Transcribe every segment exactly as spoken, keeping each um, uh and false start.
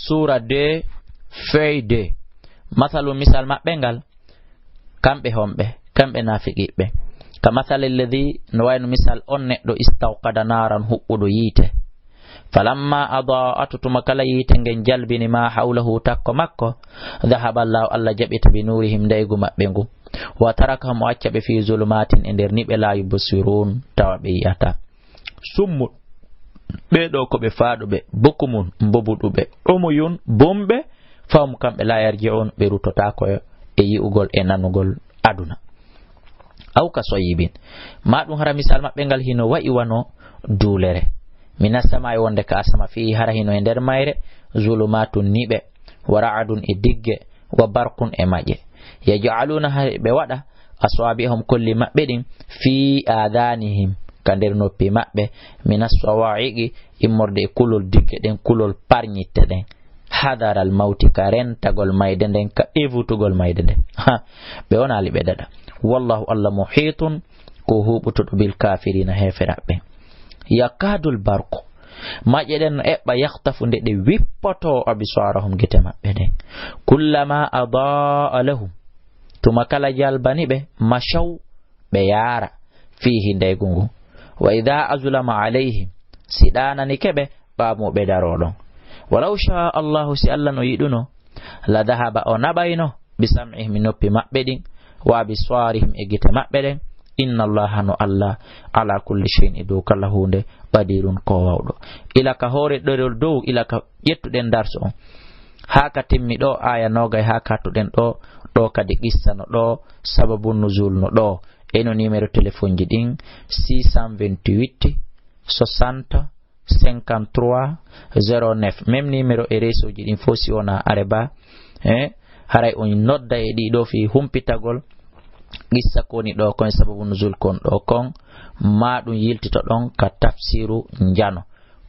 Suura deux, feuille deux. Masalu misal maɓɓe ngal, kamɓe homɓe, kamɓe naafiqiiɓe. Ka masalil ladhi, no wayno misal on neɗɗo istawqada naaran huɓɓuɗo yiite. Falamma adaa'at, tuma kala yiite ngen jalbini ma hawlahu takko makko, dhahaba Allahu, Allah jaɓita bi nuurihim ndaygu maɓɓe ngu. Wa tarakahum o acca ɓe fi zulumatin e nder niɓe la yubsirun tawa ɓe yi'ata. Summun, ɓee ɗoo ko ɓe faaɗuɓe, bukumun, mbobuɗuɓe, umuyun, bumɓe, fahum kamɓe la yarji'un ɓe ruttotaako e yi'ugol e nanugol aduna. Aw ka soyibin. Ma ɗum hara misal maɓɓe ngal hino wa'i wano duulere. Minas samaa'i wonde ka asama fii hara hino e nder mayre, zulumaatun niɓe, wa ra'adun e digge, wa barqun e maƴe. Yaj'aluuna hay ɓe waɗa, aswaabi'ahum kolli maɓɓe ɗin, fii aadaanihim ka nder noppi maɓɓe, minas sawaa'iqi immorde e kulol digge ɗen, kulol parñitte ɗen. Hadaral mawti ka rentagol mayde nden, ka evutugol mayde nden. Ha, ɓe wonaali ɓe daɗa. Wallahu Allah muhiitun ko huuɓutuɗo bil kaafiriina heeferaaɓe. Yakaadul barqu. Maƴƴe ɗen no eɓɓa yakhtafu nde ɗe wippoto absaarahum gite maɓɓe ɗen. Kullama adaa lahum. Tuma kala jalbani ɓe mashaw ɓe yaara fiihi ndaygu ngu. Wa idaa azlama alayhim. Si ɗaananike ɓe ɓaamu ɓe daroo ɗon. Walaw shaa Allahu si Allah no yiɗuno. La dahaba o naɓayno bi sam'ihim noppi maɓɓe ɗin, wa absaarihim e gite maɓɓe ɗen, inna Allaha no Allah, ala kulli shay'in e dow kala huunde, qadirun ko wawɗo. Ila ka hoore ɗerol dow, ila ka ƴettuɗen darsu on. Haa ka timmi ɗo, aya nogay, haa ka hattuɗen ɗo, ɗo kadi qissa no ɗo, sababu nuzul no ɗo. Eno numéro téléphone ji ɗin, six cent vingt-huit, soixante, cinquante-trois, zéro neuf. Même numéro e réseau ji ɗin fof si wona areba, eh, haray on nodda e ɗiɗo fi humpitagol qissa ko woni ɗo kon, sababu nuzul kon ɗo kon, ma ɗum yiltito ɗon ka tafsiru njano.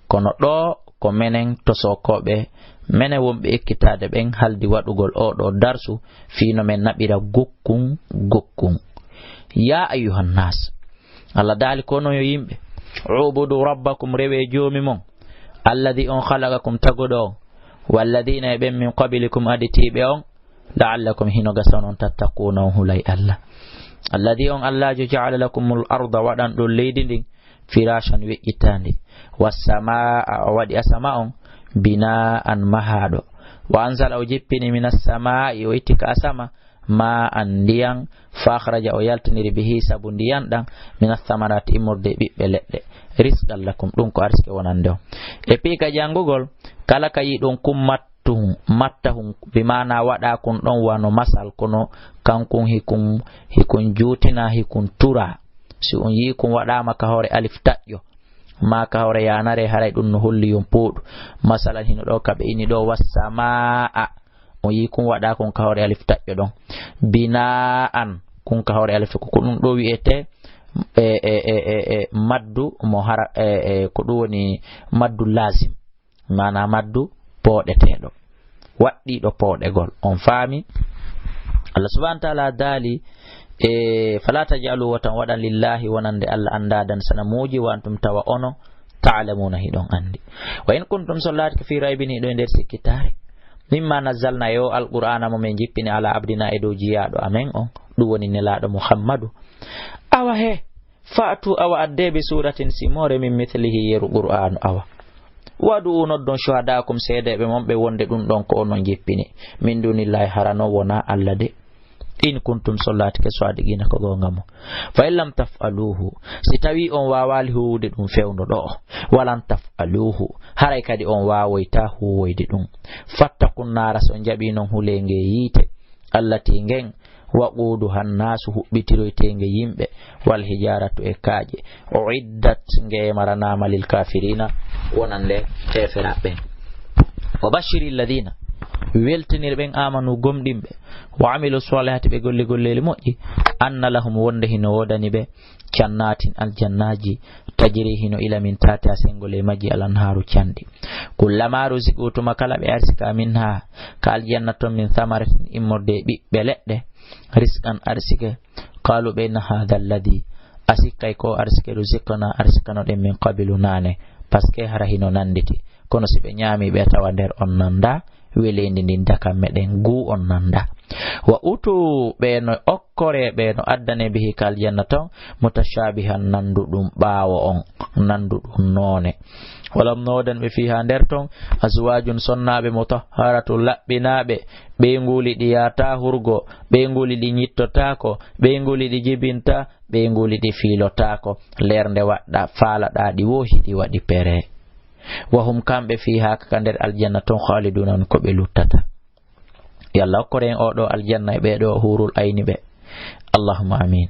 Kono ɗo ko menen tosokooɓe, menen wonɓe ekkitaade ɓen haldi waɗugol o ɗo darsu fii no men naɓira gukkun gukkun. Ya ayyuhan nas, Allah daali, kono yo yimɓe, ubudu rabbakum, rewe joomi mon, alladhi on khalaqakum, taguɗo on, walladhina e ɓen min qablikum, aditiiɓe on, la'allakum, hino gasa onon, tattaquna, on hulay Allah. Alladhi on Allaajo, ja'ala lakumul arda, waɗan ɗon leydi ndin, firashan, weƴƴitaandi, wassamaa, o waɗi asama on, binaan, mahaaɗo, wa anzala, o jippini, minas samaa'i, o itti ka asama, ma an, ndiyan, fa akhraja, o yaltiniri, bihi, sabu ndiyan ɗan, minas samarati, immorde e ɓiɓɓe leɗɗe, rizqan lakum, ɗum ko arsike wonande on. E piika janngugol, kala ka yiɗon kun mattahun, mattahun, bi maana waɗa kun ɗon wano masal, kono kankun hikun, hikun juutina, hikun tura. Si on yii kun waɗaama ka hoore alif taƴƴo, ma ka hoore yaanare, haray ɗum no holli yon pooɗu. Masalan, hino ɗo ka ɓe ini ɗo, wassamaa. On yii kun waɗa kun ka hoore alif taƴƴo ɗon. Binaan, kun ka hoore alif, ko, ko ɗum ɗo wi'ete, e, e, e, e, e, maddu mo hara, e, e, ko ɗum woni maddu laazim. Maana maddu pooɗeteeɗo. Waɗɗiiɗo pooɗegol. On faami? Allah subhanahu wa ta'ala daali, e, "Fala taj'alu", wota on waɗan, "lillahi", wonande Allah, andaadan, sanamuuji, "wa antum", tawa onon, "ta'lamuna", hiɗon andi. "Wa in kuntum", so laatike, "fi raybin", hiɗon e nder sikkitaare, "mimma nazzalna", e o Alqur'aana mo men jippini, "ala abdina", e dow jiyaaɗo amen on, ɗum woni Nelaaɗo Muhammadu. Awa he, "Fa'tu", awa adde, "bi suratin", simoore, "min mithlihi", yeru Qur'aanu, awa. "Wad'u", noddon, "shuhada'akum", seedeeɓe mon ɓe, wonde ɗum ɗon ko onon jippini, "min dunillahi", hara non wonaa Allah de. "In kuntum", so laatike, "sadiqina", ko goonga mon. "Fa in lam taf'aluhu", si tawii on waawaali huuwude ɗum fewndo ɗo, "wa lan taf'aluhu", haray kadi on waawoytaa huuwoyde ɗum. "Fattaqun naara", so on jaɓii non hulee ngee yiite, "allati", ngen, "waquuduha nnaasu", huɓɓitiroyteenge yimɓe, "wal hijaaratu", e kaaƴe, "uiddat", nge yemaranaama, "lil kaafiriina", wonande heeferaaɓe ɓen. "Wa bashshiri lladiina", weltinir ɓen, "aamanu", gomɗinɓe, "wa amilu ssaalihaati", ɓe golli golleeli moƴƴi, "anna lahum", wonde hino woodani ɓe, "jannaatin", aljannaaji, "tajrii", hino ila, "min tahtihaa", senngo ley majji, "al anhaaru", canɗi. "Kullamaa ruziquu", tuma kala ɓe arsika, "minhaa", ka aljanna ton, "min samaratin", immorde e ɓiɓɓe leɗɗe, "rizqan", arsike, "qaaluu", ɓe na, "haadha lladhii", a sikkay ko arsike, "ruziqnaa", arsikanoɗen, "min qablu", naane, parce que hara hino nannditi. Kono si ɓe ñaami, ɓe tawa nder on nanda, weleendi ndin dakan meɗen, guu on nanda. Wa utu, ɓe no okkore, ɓe no addane, bihi, ka aljanna ton, mutashabihan, nanduɗum ɓaawo on, nanduɗum noone. Walam noodan ɓe fiha nder ton, azwajun, sonnaaɓe, mutahharatun, laɓɓinaaɓe, ɓeynguuli ɗi yaata hurgo, ɓeynguuli ɗi ñittotaako, ɓeynguuli ɗi jibinta, ɓeynguuli ɗi fiilotaako. Leer nde waɗɗa, faalaɗaa ɗi woo hiɗi waɗi pere. Wa hum, kamɓe, fiha, ka nder aljanna ton, khaliduna, on ko ɓe luttata. Yo Allah okkor en oo ɗoo aljanna e ɓee ɗoo huurul ayni ɓe. Allahumma amin.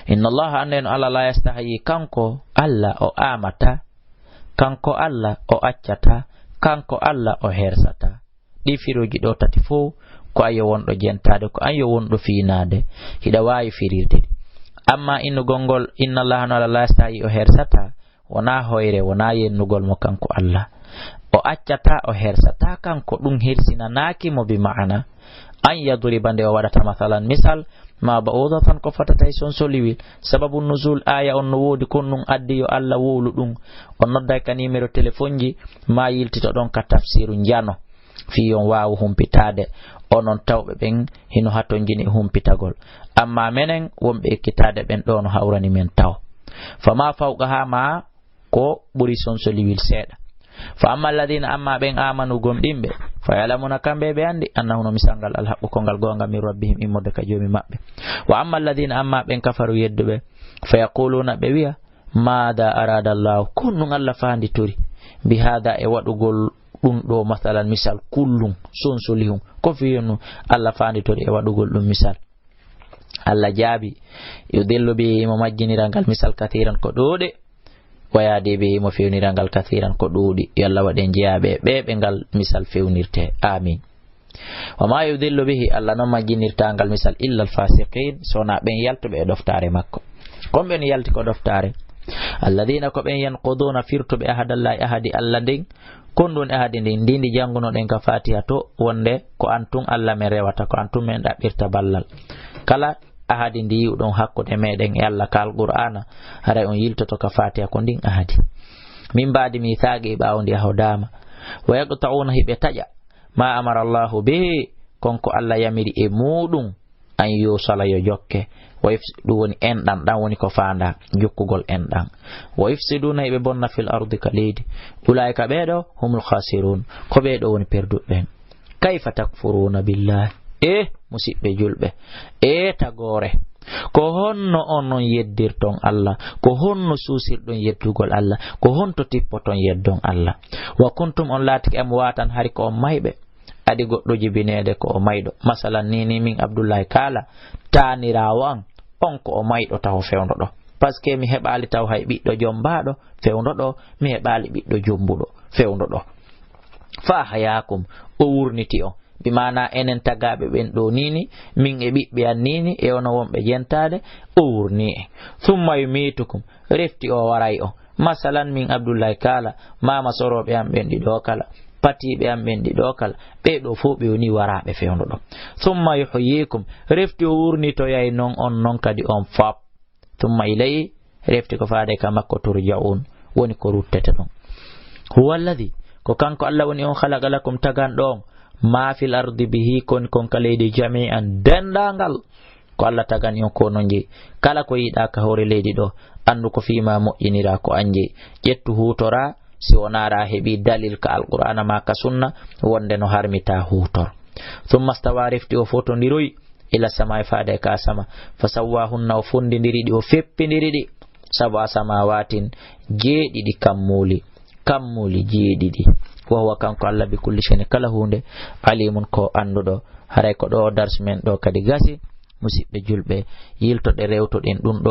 Inna Allaha, annde no Allah, la yastahyi, kanko Allah o aamata, kanko Allah o accata, kanko Allah o hersata. Ɗii firuuji ɗoo tati fow, ko an yo wonɗo jentaade, ko an yo wonɗo fiinaade. Hiɗa waawi firirde ɗi. Amma innugol ngol, inna Allaha, no Allah, la yastahyi, o hersata, wonaa hoyre, wonaa yennugol mo kanko Allah. O accataa, o hersataa kanko, ɗum hersinanaaki mo, bi ma'ana an yadriba, nde o waɗata masalan misal, ma ba'udatan, ko fotata e sonsoliwil. Sababu nuzul aaya on no woodi, kono ɗum addi yo Allah wowlu ɗum. On nodday ka numéro téléphone ji, ma yiltito ɗon ka tafsiru njano, fii on waawu humpitaade, onon tawɓe ɓen hino hatonjini e humpitagol. Amma menen wonɓe ekkitaade ɓen ɗoo no hawrani men taw. Fama fawqaha, ma ko ɓuri sonsoliwil seeɗa. Fa amma alladhina, amma ɓen, amanu, gomɗinɓe, fa ya'lamuna, kamɓe ɓe anndi, annahu, no misal ngal, alhaqqu, ko ngal goonga, min rabbihim, immorde ka Joomi maɓɓe. Wa amma alladhina, amma ɓen, kafaru, yedduɓe, fa yaquluna, ɓe wi'a, maada arada Allahu, ko honɗum Allah faanditori, bi haada, e waɗugol ɗum ɗoo, masalan, misal, kullum, sonsolihum, ko fii honɗum Allah faanditori e waɗugol ɗum misal. Allah jaabi, yudillu bihi, himo majjinira ngal misal, kathiran, ko ɗuuɗi, wa yahdi bihi, himo fewnira ngal, kathiran, ko ɗuuɗi. Yo Allah waɗ en jeyaaɓe e ɓee ɓe ngal misal fewnirtee. Amin. Wa ma yudillu bihi, Allah non majjinirtaa ngal misal, illa alfasiqin, so wonaa ɓen yaltuɓe e ɗoftaare makko. Kon ɓen yalti ko ɗoftaare. Alladhina, ko ɓen, yanquduna, firtuɓe, ahadallahi, ahadi Allah ndin, kon ɗum ahadi ndin, ndi ndi janngunoɗen ka Fatiha to, wonde ko an tun Allah men rewata, ko an tun men ɗaɓɓirta ballal. Kala ahadi ndi yi'uɗon hakkunde meɗen e Allah ka Alqur'aana, haray on yiltoto ka Fatiha ko ndin ahadi. Min baadi miisaaqi, ɓaawo ndi ahdodaama. Wa yaqta'una, hiɓe taƴa, ma amara Allahu bihi, kon ko Allah yamiri e muuɗum, an yusala, yo jokke. Wa yufsi-, ɗum woni enɗan, ɗan woni ko faandaa, jokkugol enɗan. Wa yufsiduna, hiɓe bonna, fil ardi, ka leydi. Ulaa'ika, ɓee ɗoo, humul khasirun, ko ɓee ɗoo woni perduɓe ɓen. Kayfa takfuruna billahi? Eh, musiɓɓe julɓe, eh, tagoore. Ko honno onon yeddirton Allah? Ko honno suusirɗon yeddugol Allah? Ko honto tippoton yeddon Allah? Wa kuntum, on laatike, amwaatan, hari ko on mayɓe. Adi goɗɗo jibineede ko o mayɗo. Masalan, ni, ni min Abdullahi Kaala, taaniraawo an, on ko o mayɗo taho fewndo ɗo. Parce que mi heɓaali taw hay ɓiɗɗo jombaaɗo fewndo ɗo, mi heɓaali ɓiɗɗo jombuɗo fewndo ɗo. Fa ahyaakum, o wurniti on. Bi maana enen tagaaɓe ɓen ɗo nini, min e ɓiɓɓe an nini, e ono wonɓe jentaade, o wurni en. Summa yumiitukum, refti o waray on. Masalan, min Abdullahi Kaala, maama sorooɓe an ɓen ɗiɗo kala, patiiɓe an ɓen ɗiɗo kala, ɓee ɗoo fow ɓe woni waraaɓe fewndo ɗo. Summa yuhyikum, refti o wurnitoyay non on non kadi on fop. Summa ilayhi, refti ko faade ka makko, turja'un, woni ko ruttete ɗon. Huwa alladhi, ko kanko Allah woni on, khalaqa lakum, taganɗo on, ma fil ardi, bihi, kon, kon ka leydi, jami'an, dendaangal. Ko Allah tagani on ko non jeyi. Kala ko yiɗaa ka hoore leydi ɗo, anndu ko fii ma moƴƴiniraa, ko an jeyi. Ƴettu huutoraa, si wonaa a heɓii dalil ka Alqur'aana maa ka sunna, wonde no harmitaa huutor. Summa stawa, refti o fotondiroyi, ila samaa'i, faade ka sama. Fa sawwahunna, o fondindiri ɗi, o feppindiri ɗi. Sab'a samaawatin, jeeɗiɗi kammuuli. Kammuuli jeeɗiɗi. Wa huwa, kanko Allah, bi kulli shay'in, kala huunde, alimun, ko annduɗo. Haray ko ɗo o darsi men ɗo kadi gasi. Musiɓɓe julɓe, yiltoɗe rewtoɗen ɗum ɗo